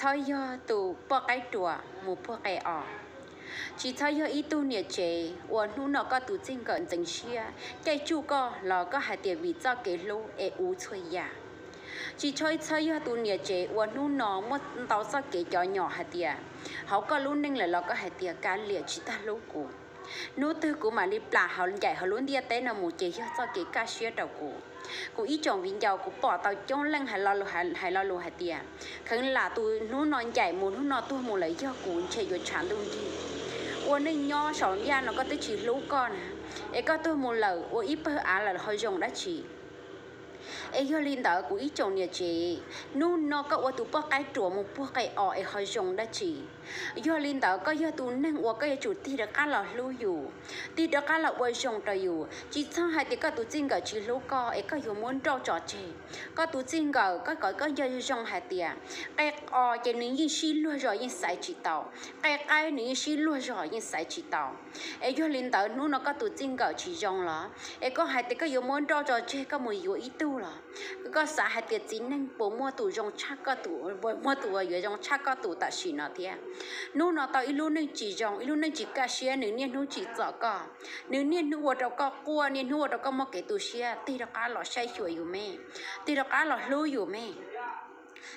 txhob yog tus poj qaib ruam mus puag qe os. Tsis txhob yog ib tug niam tsev uas hnub no koj tus txij nkawm ntxeev siab, caij tsuj koj los koj hais tias vim txoj kev hlub es ua txhua yam. Tsis txhob, txhob yog tus niam tsev uas hnub no muaj ntau txoj kev cov nyom hais tias hauv koj lub neej lawm los koj hais tias kav liam tsis tag hlub kuv. Hnub twg kuv mam li plam hauv ncaim hauv lub ntiaj teb no mus ces yog txoj kev kaj siab rau kuv. Kuv ib tsoom viv ncaus, kuv pom tau coob leej hais lo lus, hais lo lus hais tias kheev lam tus hnub no ncaim mus hnub no tuag mus lawm yog kuv ntshe yuav tshav ntuj nrig. Ua neej nyob saum yaj no koj twb tsis hlub koj na, es koj tuag mus lawm ua ib pawg av lawm ho zoo dab tsi? Es yog li ntawd kuv ib tsoom niam tsev, hnub no koj ua tus poj qaib ruam mus puag qe os es ho zoo dab tsi? Yog li ntawd koj yog tus neeg uas koj yuav tsum tig rov qab los hlub yus, tig rov qab los ua zoo rau yus. Tsis txhob hais tias koj tus txij nkawm tsis hlub koj es koj yuav muab nrauj tso tseg. Koj tus txij nkawm, koj kom koj nco zoo hais tias qe os ces nws yeej sib luag zog yeej xaiv tsis tau, qe qaib nws yeej sib luag zog yeej xaiv tsis tau. Es yog li ntawd hnub no koj tus txij nkawm tsis zoo los es koj hais tias koj yuav muab nrauj tso tseg koj mus yuav ib tug los? Koj xav hais tias txiv neej puas muaj tus zoo tshaj koj tus, puas muaj tus uas yuav zoo tshaj koj tus tam sim no thiab? Hnub no tau ib lub neej tsis zoo, ib lub neej tsis kaj siab, nws niaj hnub tsim txom koj, nws niaj hnub ua rau koj quaj, niaj hnub ua rau koj muaj kev tu siab, tig rov qab los saib xyuas yus me, tig rov qab los hlub yus me,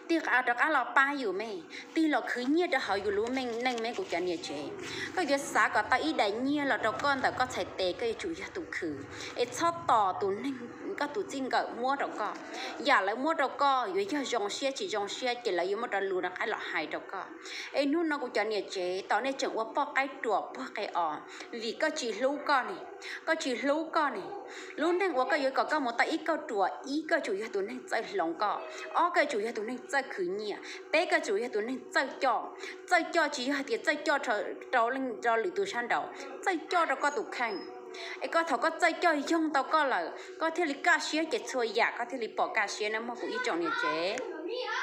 tig rov qab los pab yus me, tig los khwv nyiaj rau hauv yus lub neej me kuv cov niam tsev. Koj yuav xav kom tau ib daim nyiaj los rau koj ntawm koj txhais tes koj yuav tsum yog tus khwv, es txhob tos tus neeg koj tus txij nkawm muab rau koj. Yam lawv muab rau koj yuav yog zoo siab tsis zoo siab ces lawv yuav muab rau lus rov qab los hais rau koj. Es hnub no kuv cov niam tsev, tos nej tseem ua poj qaib ruam puag qe os vim koj tsis hlub koj ne, koj tsis hlub koj ne. Lub neej uas koj yuav kom koj mus tau ib kauj ruam, ib koj tsum yog tus neeg txawj hloov koj, ob koj tsum yog tus neeg txawj khwv nyiaj, peb koj tsum yog tus neeg txawj coj. Txawj coj tsis yog hais tias txawj coj rau, rau lwm tus sab nraud, txawj coj rau koj tus kheej. Es koj thaum koj txawj coj yoog tau koj lawm koj thiaj li kaj siab ces txhua yam koj thiaj li pom kaj siab na mog kuv ib tsoom niam tsev.